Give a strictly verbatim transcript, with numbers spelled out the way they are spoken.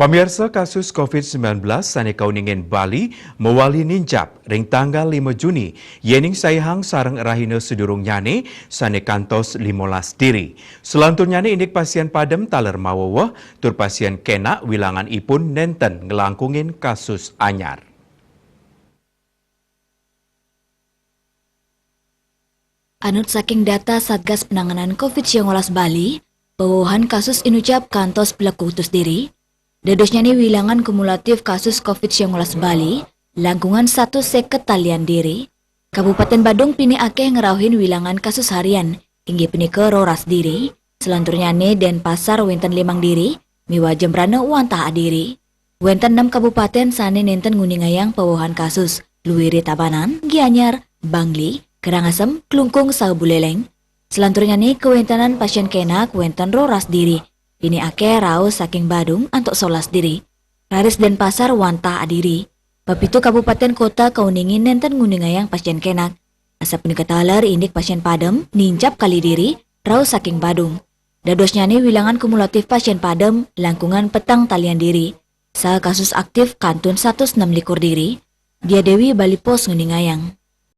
Pamiarsa, kasus covid sembilan belas sane kauningin Bali mawali nincap ring tanggal lima Juni, yening saihang sareng rahina sadurungnyane sane kantos limolas diri. Salanturnyane indik pasien padem taler maweweh, tur pasien kenak wilanganipun nenten nglangkungin kasus anyar. Anut saking data Satgas Penanganan covid sembilan belas Bali, pawewehan kasus inucap kantos plekutus diri. Dadosnyane wilangan kumulatif kasus covid sembilan belas Bali langkungan satus seket talian diri. Kabupaten Badung pinih akeh ngrauhin wilangan kasus harian, inggih punika roras diri. Salanturnyane Denpasar wenten limang diri, miwah Jembrana wantah adiri. Wenten nem kabupaten sane nenten nguningayang pawewehan kasus, luire Tabanan, Gianyar, Bangli, Karangasem, Klungkung, saha Buleleng. Salanturnyane kawentenan pasien kenak wenten roras diri, pinih akeh raos saking Badung antuk solas diri. Raris Denpasar wantah adiri. Pepitu kabupaten kota kauningin nenten nguningayang pasien kenak. Asapunika taler indik pasien padem nincap kalih diri, raos saking Badung. Dadosnyane wilangan kumulatif pasien padem langkungan petang talian diri. Saha kasus aktif kantun satus nem likur diri. Dia Dewi, Bali Post, nguningayang.